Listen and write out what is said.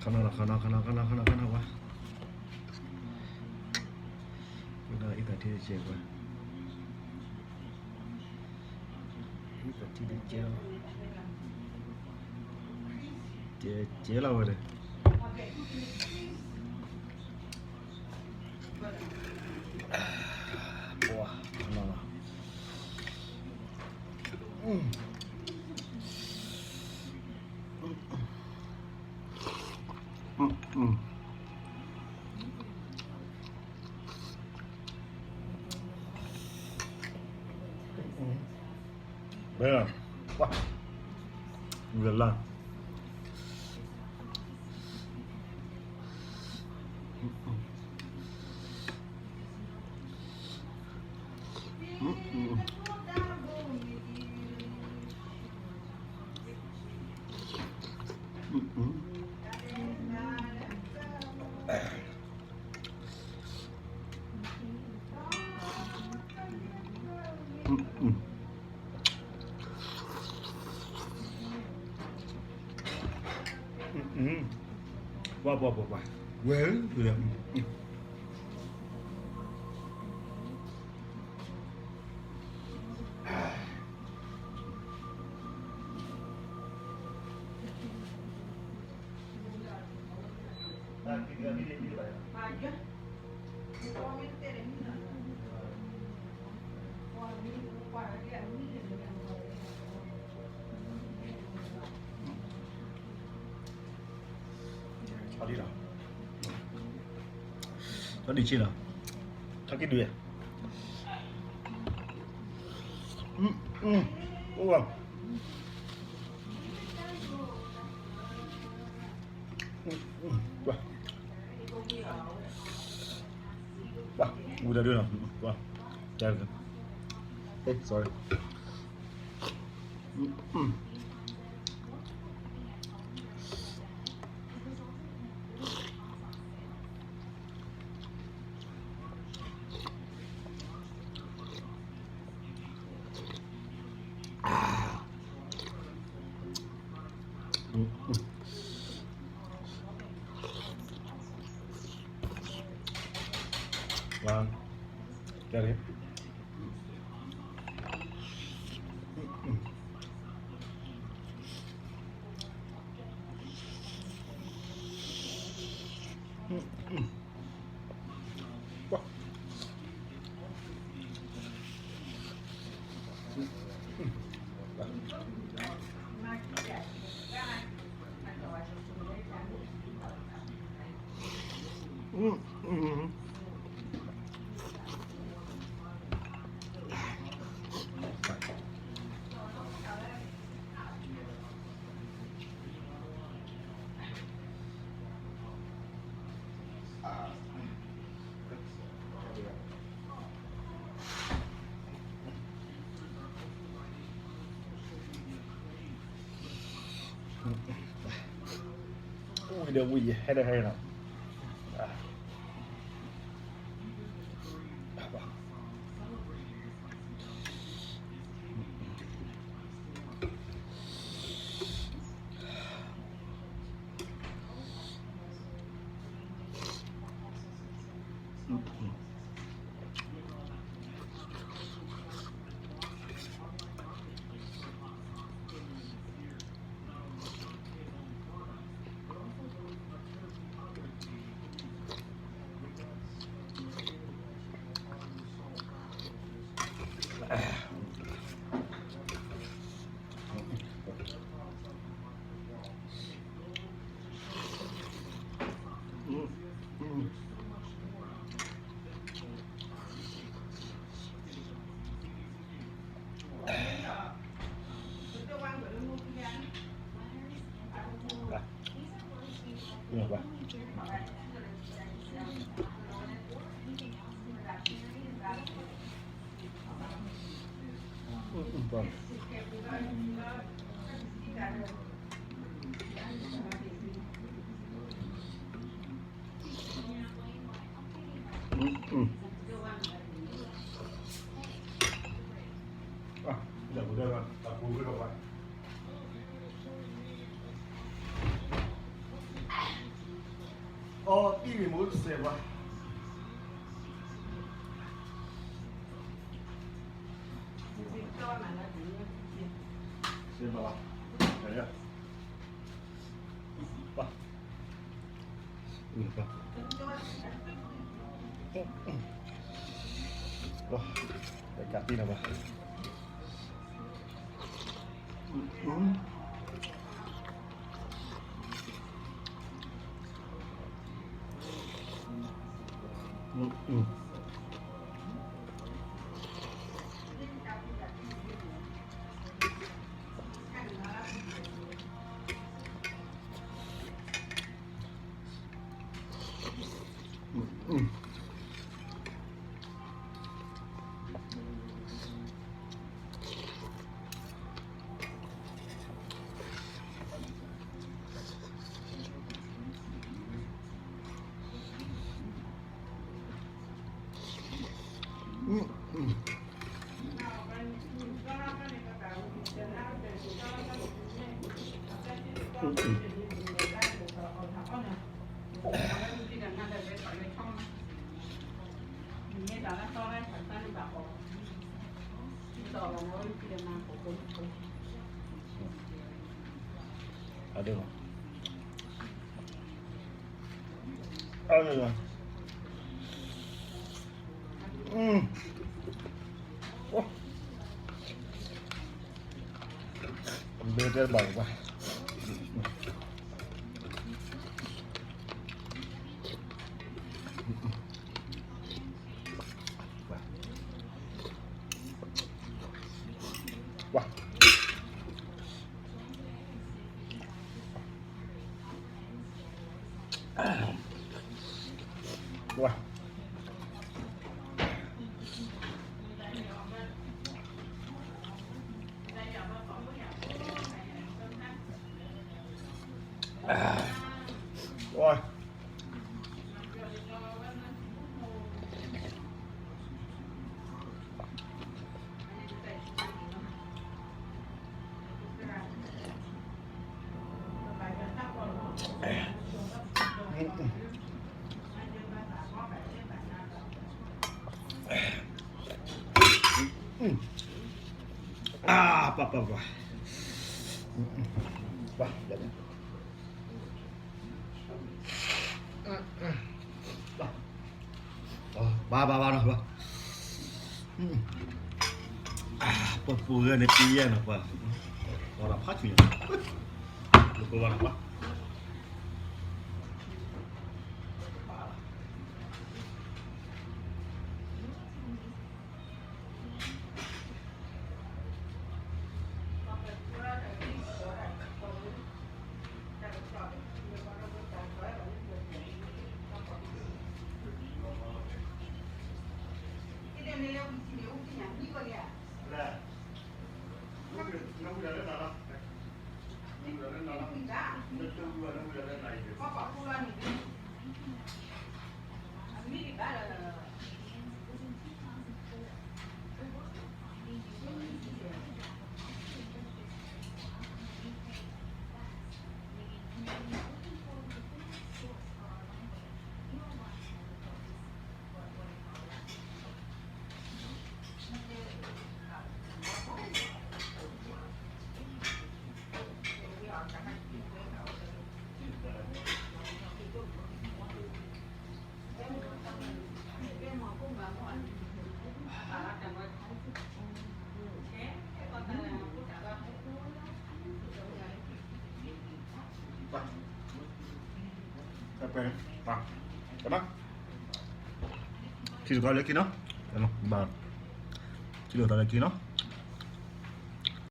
ခီနီၤလီၤ ခီနီၤ ခီနီၤ ခီနီၤ ခီနီၤ ခီနီၤ ပှၤ, ပှၤနီၤ အံသးထံတကဲးပှၤ, အံသးထံတကဲးလီၤ, ကဲ ကဲလီၤဝဲဒီး, ပှၤ, ခီနီၤလီၤ. Pua, pua, pua, pua. Well, well. Cho đi lắm. Cho đi chi lắm. Cho cái đuôi. Ừ, ừ. Ủa. Ủa. Ủa. Ủa, đã đưa lắm. Ủa. Hey, sorry. Wow. Got it. Ui, đ ui, hê đ hê nè. ယမိၢ်စဲးဘၣ်, စဲးဘၣ်, ဘၣ်, ဘၣ်, ကးတံၢ်လီၤဘၣ်.ဘၣ်ဘၣ်ဘၣ်နီၤ, ပပူၤဂၤန့ၣ် ပယဲၢ်နီၤပှၤ, လီၤဒီးဖးဆူညါ, လၢပဝဲနီၤပှၤ. ထံၣ်လိာ်သးလၢခံနီၤ, ထံၣ်လိာ်သးလၢခံနီၤ.